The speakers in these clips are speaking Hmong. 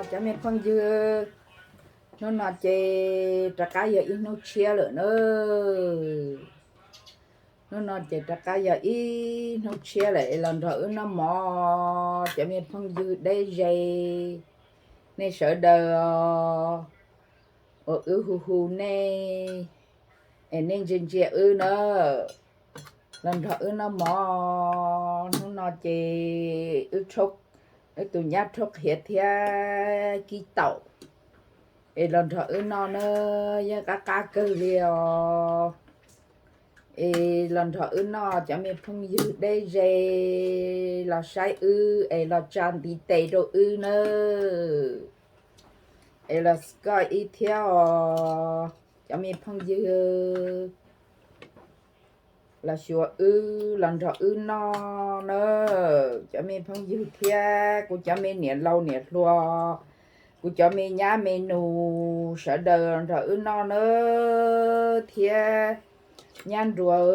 Cov me phooj ywg, hnub no ces rov qab yog ib hnub tshiab lawm na. Hnub no ces rov qab yog ib hnub tshiab lawm es los nrog wb noj mov cov me phooj ywg deb ze, nej sawv daws uas wb hu hu nej es nej ntsia ntsia wb na, los nrog wb noj mov. Hnub no ces wb, wb tus nyab rhaub qhiav thiab kib taum es los nrog wb noj na, yeej qab qab kawg li os. Es los nrog wb noj cov me phooj ywg deb ze, los saib wb es los tsa ntiv tes rau wb nawb. Es los subscribe wb thiab os cov me phooj ywg, los xyuas wb los nrog wb noj na, cov me phooj ywg thiab kuv cov me niam laus niam hluas, kuv cov me nyab me nus sawv daws los nrog wb noj na, thiab nyab nruas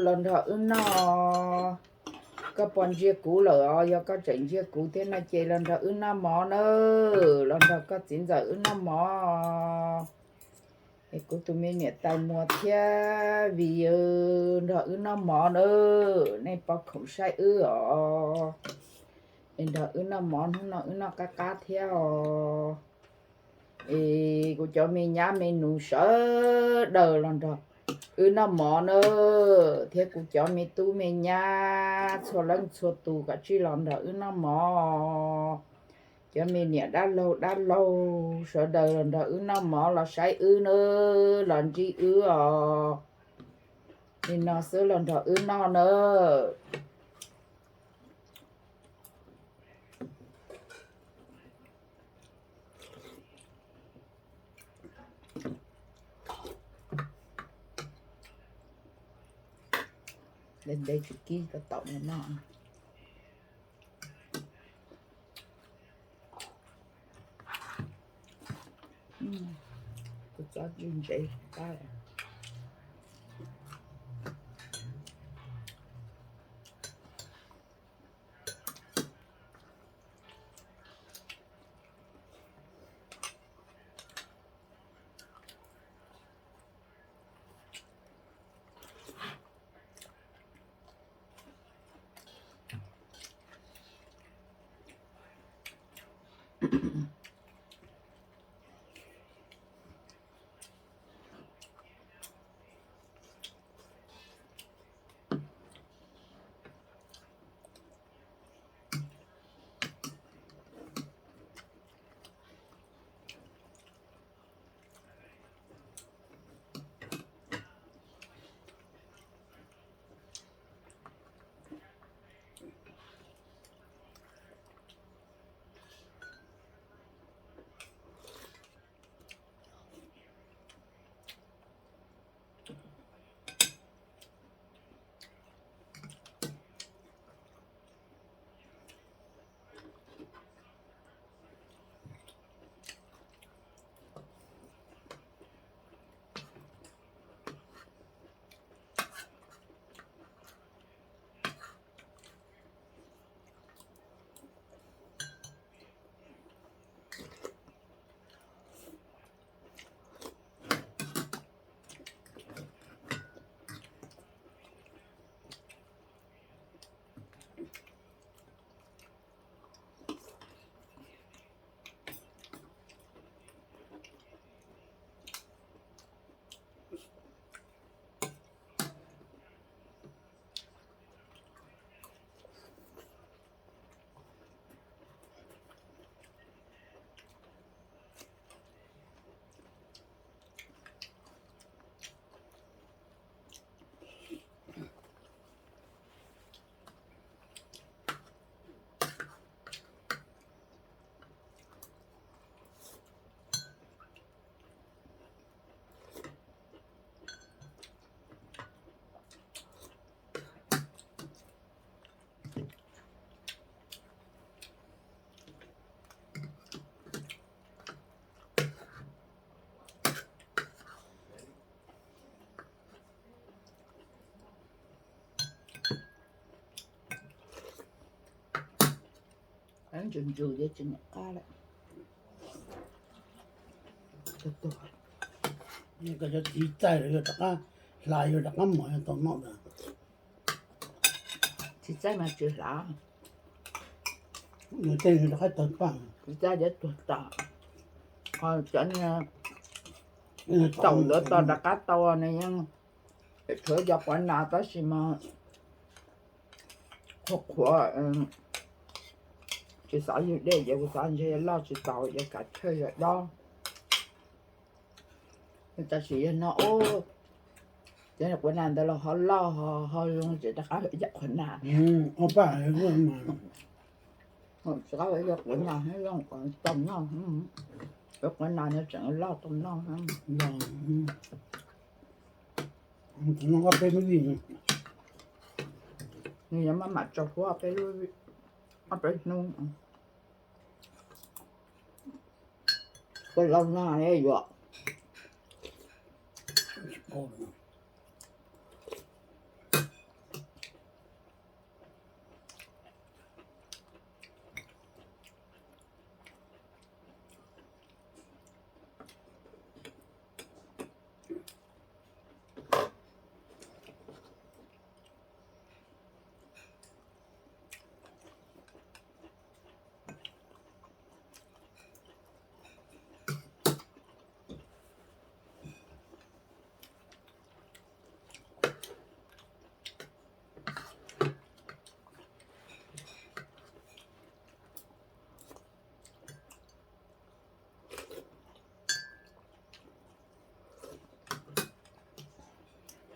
los nrog wb noj. Koj puas ntsia kuv lawm os? Yog koj tseem ntsia kuv thiab no ces los nrog wb noj mov na, los nrog koj txiv ntxawm wb noj mov. Es kuv tus me niam tais muas thiab Vim nrog wb noj mov na, nej puas khoom saib wb os? Es nrog wb noj mov, hnub no wb noj qab qab thiab os. Es kuv cov me nyab me nus sawv daws los nrog wb noj mov na, thiab kuv cov me tub me nyab txhua leej txhua tus kom tsij los nrog wb noj mov. Cov me niam dab laug dab laug sawv daws los nrog wb noj mov, los saib wb na, los ntsib wb os. Nim no xwb los nrog wb noj na. Ntev ntev tsis kib tau taum no noj. Tus txob ntse ntse qab. Ntsws ntsws thiab tsis niam qab lawm. Koj cov txiv txaij los yog rov qab hla, yog rov qab mos yog tau noj ntag. Txiv txaij mas tsis hla, tej rov qab tawg paj, txiv txaij cov tuag tas. Ho cov taum ntawd tos rov qab tau nws yeej tshuav cov quav nas tab sis mas qhuav qhuav, tsis xav ywg dej ces kuv xav ntshe loj tsis taus ces kav tsij yuav dob. Tab sis yog no, cov quav nas ntawd los ho loj ho zoo ces rov qab yuav cov quav nas. Tsis qab yuav quav nas tau noj, cov quav nas no tseem loj tau noj. Nws yuav maj mam tsaus huab peb, ob peb hnub. Ua loj no yuav.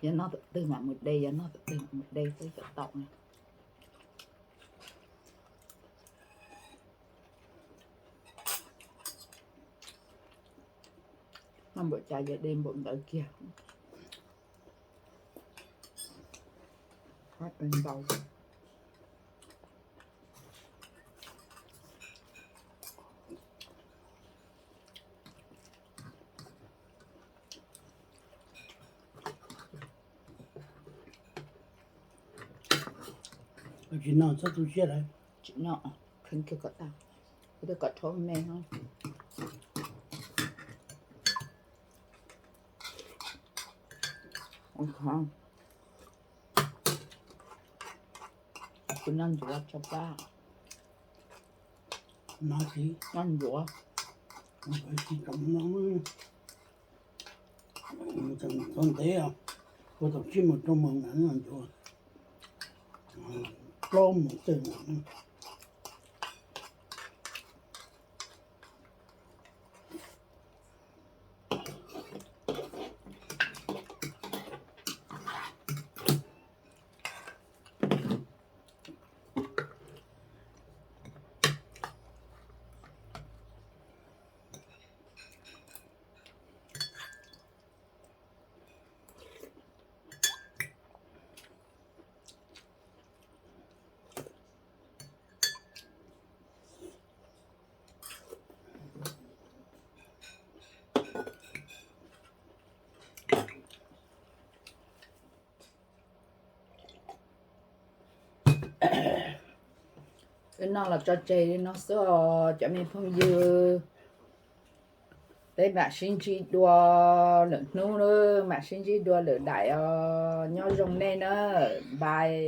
Yog noj thaum twg mam mus de, yog noj thaum twg mam mus de xwb cov taum no. Noj npaum cas ces de npaum ntawd kiag. Ntau. Tsis noj txhob tu siab lawm. Tsis noj, kheev kiag kom tag, kom rhaub me no. Kuv noj ntsuav tso pab. Noj ntsuav. Txog ntev, kuv thaum tsij mus rau moos na noj ntsuav, plaub moos tej moos. Wb noj los tso tseg li no xwb os cov me phooj ywg. Peb mam sib ntsib dua lwm hnub, mam sib ntsib dua lwm daim os. Nyob zoo nej na, bye.